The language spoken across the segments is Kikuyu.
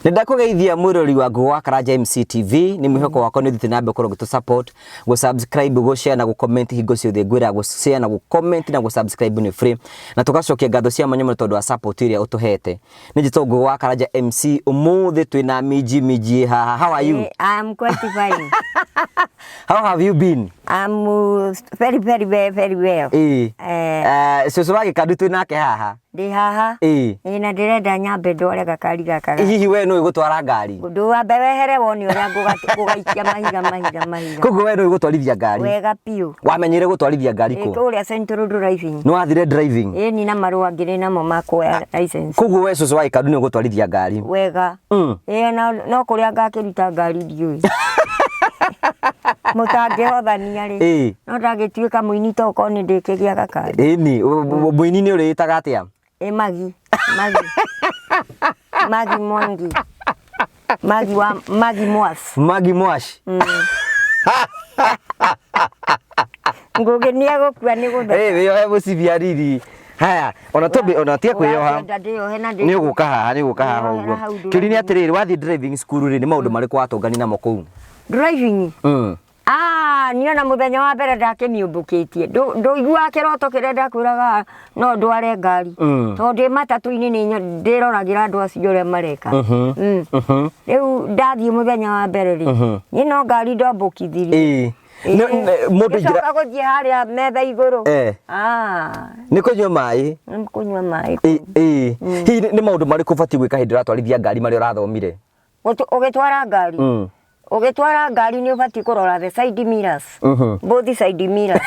Nĩ ndakũgeithia mwĩrori wa Ngũgũ wa Karanja MCTV. Nĩ mwĩhoko wakwa nĩ ũthiĩte na mbere gũkorwo ũgĩtũ support, gũ subscribe, gũ share na gũ comment. Hingo ciothe ngwĩra gũ share na gũ comment na gũ subscribe nĩ free, na tũgacokia ngatho cia mwanya mũno tondũ wa support ĩrĩa ũtũhete. Nĩ njĩtwo Ngũgũ wa Karanja MC. Ũmũthĩ twĩna Minji. Minji haha, how are you? I'm quite fine. How have you been? I'm very, very, very, very well. Cũcũ wa gĩkandu twĩ nake haha. Ndĩ haha. Ĩ na ndĩrenda nyambe ndware gakari gaka. Hihi we nũĩ gũtwara ngari? Ndũwambe wehere wone ũrĩa ngũgaikia mahiga mahiga mahiga. Koguo we nũĩ gũtwarithia ngari? Wega biũ. Wamenyire gũtwarithia ngari kũ? Kũrĩa Central Driving. Nĩ wathire driving? Ĩ ni na marũa ngĩrĩ namo ma kuoya license. Koguo we cũcũ wa gĩkandu nĩ ũgũtwarithia ngari? Wega. Ĩ no kũrĩa ngakĩruta ngari ndiũĩ. Mũtangĩhothania rĩ. No ndangĩtuĩka mũini to okorwo nĩ ndĩkĩgĩa gakari. Ĩni, mũini nĩ ũrĩĩtaga atĩa? Ĩ Magi, Magi. Magi Mwangi. Magi wa Magi Mwas. Magi Mwash. Ngũgĩ nĩ egũkua nĩ gũtheka. Wĩyohe mũcibi ariri. Haya, ona tumbi ona tia kwĩyoha. Ũrenda ndĩyohe na ndĩ. Nĩ ũgũka haha, nĩ ũgũka haha Ndĩyohera ũguo. hau Kĩũria nĩ atĩrĩrĩ, wathiĩ driving school rĩ, nĩ maũndũ marĩkũ watũngani namo kũu? Driving. Ah, niĩ ona mũthenya wa mbere ndakĩmiũmbũkĩtie. Ndũiguaga kĩroto kĩrĩa ndakwĩraga no ndware ngari. Tondũ ndĩ matatũ-inĩ nĩ ndĩroragĩra andũ acio ũrĩa mareka. Rĩu ndathiĩ mũthenya wa mbere rĩ, niĩ no ngari ndombũkithirie. Mũndũ ingĩra Ngĩcoka gũthiĩ harĩa metha igũrũ. Ah. Nĩ kũnyua maĩ. Nĩ kũnyua maĩ. Hihi nĩ maũndũ marĩkũ ũbatiĩ gwĩka hĩndĩ ũratwarithia ngari marĩa ũrathomire? Ũgĩtwara ngari? Ũgĩtwara ngari nĩ ũbatiĩ kũrora the side mirrors. Both side mirrors.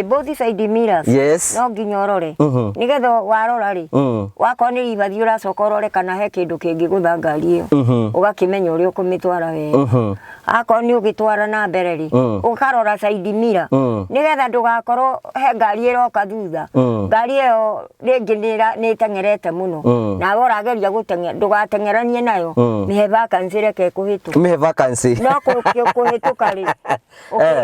Both side mirrors. No nginya ũrore. Nĩgetha warora rĩ, wakorwo nĩ ribathi ũracoka ũrore kana he kĩndũ kĩngĩgũtha ngari ĩyo. Ũgakĩmenya ũrĩa ũkũmĩtwara wega. Akorwo nĩ ũgĩtwara na mbere rĩ, ũkarora side mirror. Nĩgetha ndũgakorwo he ngari ĩroka thutha. Ngari ĩyo rĩngĩ nĩ ĩteng'erete mũno. Nawe ũrageria gũteng'era, ndũgateng'eranie nayo. Mĩhe vacancy reke ĩkũhĩtũke. Mĩhe vacancy. No kũhĩtũka rĩ,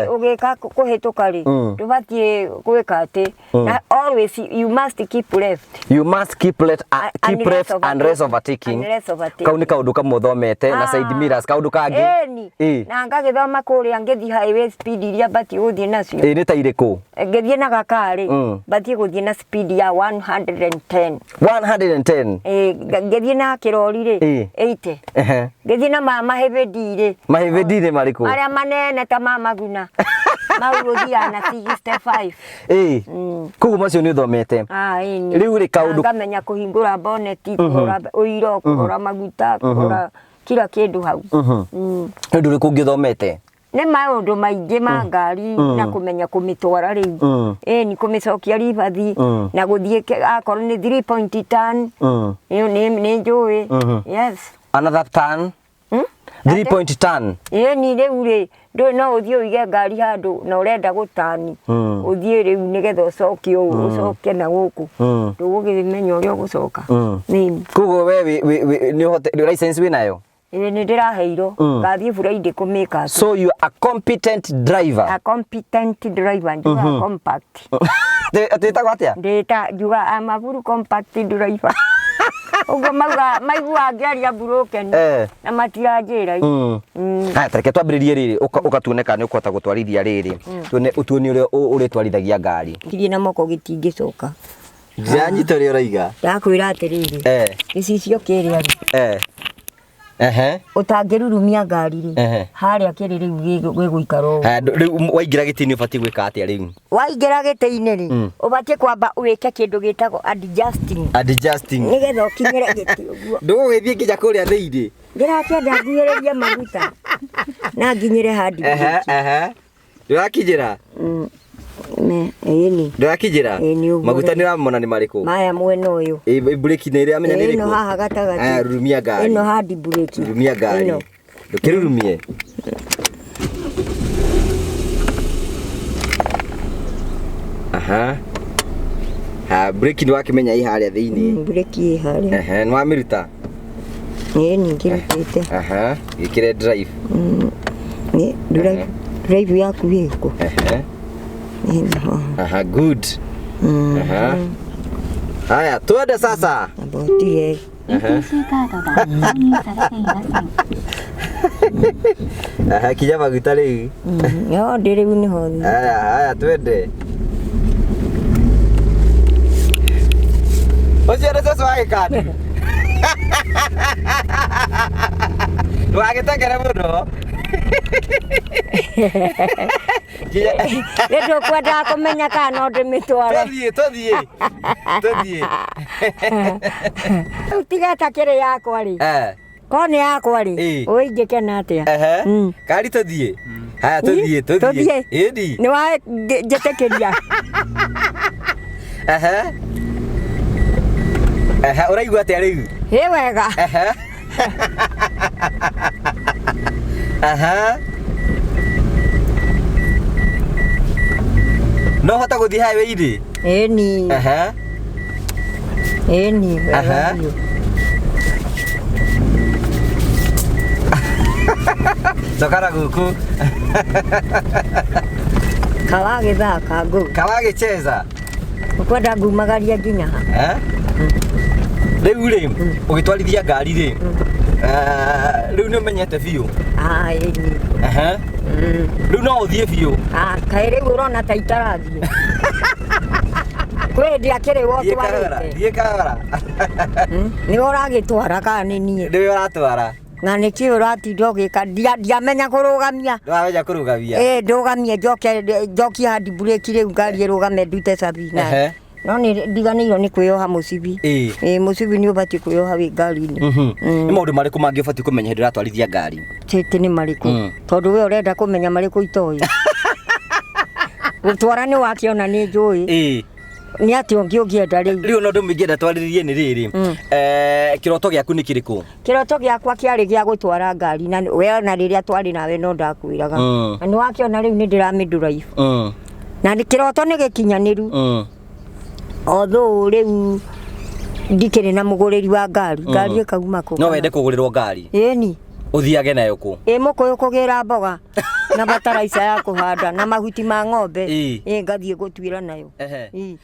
ũgĩka kũhĩtũka rĩ, ndũbatiĩ gwĩka atĩ. Na always you must keep left. You must keep left, keep Unless left unless overtaking. Unless overtaking. Kau nĩ kaũndũ kamwe ũthomete na side mirrors, kaũndũ kangĩ. Ĩni. Na ngagĩthoma kũrĩa ngĩthiĩ highway speed iria batiĩ gũthiĩ nacio. Nĩ ta irĩkũ? Ngĩthiĩ na gakarĩ, batiĩ gũthiĩ na speed ya 110. 110. Ngĩthiĩ na kĩrori rĩ, 80. Ngĩthiĩ na mahĩbĩndi rĩ. Mahĩbĩndi nĩ marĩkũ? Marĩa manene ta ma maguna. Mau ũthiaga na 65. Koguo macio nĩ ũthomete. Ah, ĩni. Rĩu rĩ kaũndũ Ngamenya kũhingũra bonnet, kũrora ũiro, kũrora maguta, kũrora kila kĩndũ hau. Nĩ ũndũ ũrĩkũ ũngĩ ũthomete? Nĩ maũndũ maingĩ ma ngari na kũmenya kũmĩtwara rĩu. Ĩni, kũmĩcokia ribathi na gũthiĩ akorwo nĩ 3 point turn. Ĩyo nĩ njũĩ. Yes. Another turn. 3 point turn. Ĩni rĩu rĩ, ndũĩ no ũthiĩ ũige ngari handũ na ũrenda gũtani. Ũthiĩ rĩu nĩgetha ũcoke ũũ, ũcoke na gũkũ. Ndũgũkĩmenya ũrĩa ũgũcoka. Nĩni. Koguo we nĩ ũhote, license wĩnayo? Ĩĩ nĩ ndĩraheirwo. Ngathiĩ Friday kũmĩka atĩ. So you are a competent driver. A competent driver, njugaga compact. Atĩ ĩtagwo atĩa? Ndĩta, njugaga I'm a full compact driver. Ũguo mauga, maiguaga ngĩaria broken. Na matiranjĩra. Haya, tareke twambĩrĩrie rĩrĩ, ũka tuone kana nĩ ũkũhota gũtwarithia rĩrĩ. Tuone, ũtuonie ũrĩa ũrĩtwarithagia ngari. Ngirie na moko gĩtingĩcoka. Ndĩranyita ũrĩa ũroiga. Ndakwĩra atĩrĩrĩ. Gĩcicio kĩrĩa rĩ. Ehe. Ũtangĩrurumia ngari rĩ, Ehe. harĩa kĩrĩ rĩu gĩgũikara ũũ. Haya, rĩu waingĩra gĩtĩ-inĩ ũbatiĩ gwĩka atĩa rĩu? Waingĩra gĩtĩ-inĩ rĩ, ũbatiĩ kwamba wĩke kĩndũ gĩtagwo adjusting, Adjusting. nĩgetha ũkinyĩre gĩtĩ ũguo. Ndũgũgĩthiĩ nginya kũrĩa thĩinĩ. Ndĩrakĩenda nguhĩrĩrie maguta na nginyĩre handi. Ehe, ehe. Ndũrakinyĩra? Ĩni. Ndũrakinyĩra? Ĩĩ, nĩ ũguo Maguta rĩu. nĩ ũramona nĩ marĩkũ? Maya mwena ũyũ. Ĩ, breki nĩ ĩrĩa amenya nĩ Ĩno ĩrĩkũ? haha gatagatĩ. Aya, rurumia ngari. Ĩno handi breki. Rurumia ngari. Ĩno. Ndũkĩrurumie. Aha. Ha, breki nĩ wakĩmenya ĩ harĩa thĩinĩ. Breki ĩ harĩa. Ehe, nĩ wamĩruta? Ĩni ngĩrutĩte. Aha, gĩkĩre drive. Nĩ drive drive yaku ĩkũ? Ehe. Ĩno haha. Aha, good. Aha. Haya, twende sasa. Amba ũtige. ETC カードが挿入されていません。 Aha, kinya maguta rĩu. No ndĩ rĩu nĩho thiĩ. Haya, haya, twende. Ũcio nĩ cũcũ wa gĩkandu. Ndũgagĩtengere mũno. Kinya- Nĩ ndũkwendaga kũmenya kana no ndĩmĩtware. Tũthiĩ, tũthiĩ. Tũthiĩ. Rĩu tiga ta kĩrĩ yakwa rĩ. Eh, Korwo nĩ yakwa rĩ, Ĩ. ũĩ ingĩkena atĩa? ehe. Kari tũthiĩ. Haya, tũthiĩ, tũthiĩ. Tũthiĩ. Ĩni. Nĩ wa njĩtĩkĩria. Ehe. Ehe, ũraigua atĩa rĩu? Ĩ wega. Ehe. Aha. No hote gũthiĩ highway-inĩ? Ĩni. Ehe. Ĩni wega Aha. biũ. Coka na gũkũ. Kawagĩthaka ngũ. Kawagĩcheza. Ũkwenda ngumagaria nginya ha? Eh? Rĩu rĩ, ũgĩtwarithia ngari rĩ, rĩu nĩ ũmenyete biũ. Ah, ĩni. Ehe. Rĩu no ũthiĩ biũ. Ah, kaĩ rĩu ũrona ta itarathiĩ. Kwĩ hĩndĩ akĩrĩ Thiĩ kahora, wotwarĩte. thiĩ kahora. Nĩwe ũragĩtwara kana nĩ niĩ? Nĩwe ũratwara. Na nĩkĩ ũratinda ũgĩka? Ndiamenya kũrũgamia. Ndũramenya kũrũgamia. Ĩ ndũgamie njoke njokie handi breki rĩu ngari ĩrũgame ndute cabi na. Ehe. No nĩ ndiganĩirwo nĩ kwĩyoha mũcibi. Ĩ. Ĩ mũcibi nĩ ũbatiĩ kwĩyoha wĩ ngari-inĩ. Nĩ maũndũ marĩkũ mangĩ ũbatiĩ kũmenya hĩndĩ ũratwarithia ngari? Tĩtĩ nĩ marĩkũ? Tondũ we ũrenda kũmenya marĩkũ itoĩ. Gũtwara nĩ wakĩona nĩ njũĩ. Ĩ. Nĩ atĩa ũngĩ ũngĩenda rĩu? Rĩu ona ũndũ ũmwe ingĩenda twarĩrĩrie nĩ rĩrĩ, kĩroto gĩaku nĩ kĩrĩkũ? Kĩroto gĩakwa kĩarĩ gĩa gũtwara ngari na we ona rĩrĩa twarĩ nawe no ndakwĩraga. Na nĩ wakĩona rĩu nĩ ndĩramĩndrive. Na kĩroto nĩ gĩkinyanĩru. Although rĩu ndikĩrĩ na mũgũrĩri wa ngari, ngari ĩkauma kũ? No wende kũgũrĩrwo ngari? Ĩni. Ũthiage nayo kũ? Ĩ mũkũyũ kũgĩra mboga na bataraica ya kũhanda na mahuti ma ng'ombe. Ĩ. Ĩ ngathiĩ gũtuĩra nayo. Ehe. Ĩ.